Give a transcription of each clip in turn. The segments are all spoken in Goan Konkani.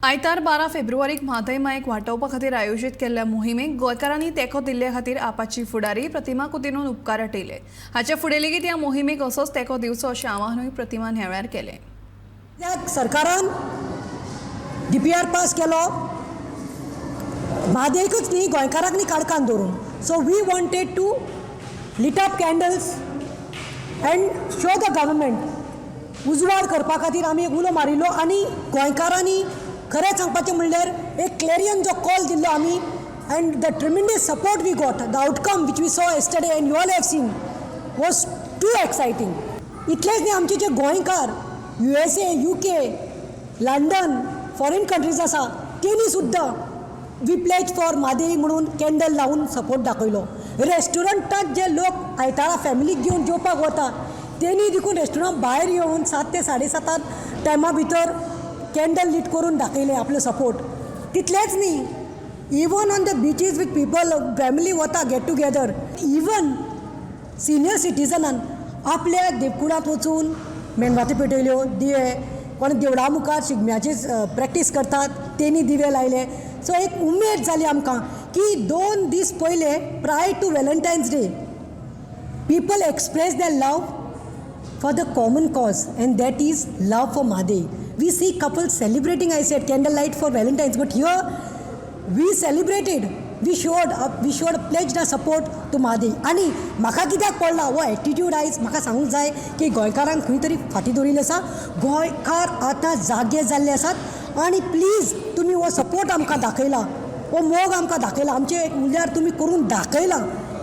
आयतार 12 फेब्रुवारीक म्हादय मायक वाटोवपा खातीर आयोजीत केल्ल्या मोहिमेक गोंयकारांनी तेंको दिल्ले खातीर आपाची फुडारी प्रतिमा कुतिन्होन उपकार आटयले. हाचे फुडें लेगीत ह्या मोहिमेक असोच तेंको दिवचो अशें आवाहनूय प्रतिमान ह्या वेळार केलें. कित्याक सरकारान डीपीआर पास केलो, म्हादयकच न्ही, गोंयकारांक न्ही काळखान दवरून. So we wanted to lit up candles and show the government. उजवाड करपा खातीर आमी एक उलो मारिल्लो आनी गोंयकारांनी खरें सांगपाचें म्हणल्यार एक क्लेरियन जो कॉल दिल्लो आमी and the tremendous support we got, the outcome which we saw yesterday and you all have seen was too exciting. इतलेंच न्ही, आमचे जे गोंयकार USA, UK, London, foreign countries आसा, तेणी सुद्दां "We pledge for Mhadei" म्हणून कॅन्डल लावून सपोर्ट दाखयलो. रेस्टॉरंटात जे लोक आयतारा फॅमिलीक घेवन जेवपाक वता, तेणी देखून रेस्टॉरंट भायर येवन 7 ते साडे सातां टायमा भितर कॅन्डल लीट करून दाखयले आपलो सपोर्ट. तितलेंच न्ही, even on the beaches with people, family वता गेट टुगेदर, इवन सिनियर सिटीजनान आपल्या देवकुडांत वचून मेणवाती पेटयल्यो, दिवे. कोण देवळा मुखार शिगम्याची प्रॅक्टीस करतात, तेणी दिवे लायले. सो एक उमेद जाली आमकां की 2 दीस पयले, prior to Valentine's Day, people express their love for the common cause, and that is love for Mhadei. We see couples celebrating, I said, candlelight for Valentine's, but here we celebrated. We showed up, we showed pledged our support to Mhadei. आनी म्हाका कित्याक पडला हो एटिट्यूड आयज, म्हाका सांगूंक जाय की गोंयकारांक खंय तरी फाटीं दवरिल्ले आसा. गोंयकार आतां जागे जाल्ले आसात आनी प्लीज तुमी हो सपोर्ट आमकां दाखयला, हो मोग आमकां दाखयला, आमचे उल्यार तुमी करून दाखयला,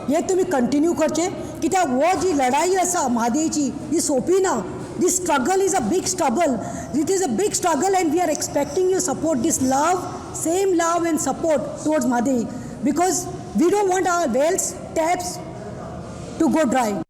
हें तुमी कंटिन्यू करचें, कित्याक हो जी लढाई आसा म्हादयची, ही सोंपी ना. This struggle is a big struggle. It is a big struggle and we are expecting your support, this love, same love and support towards Mhadei, because we don't want our wells, taps to go dry.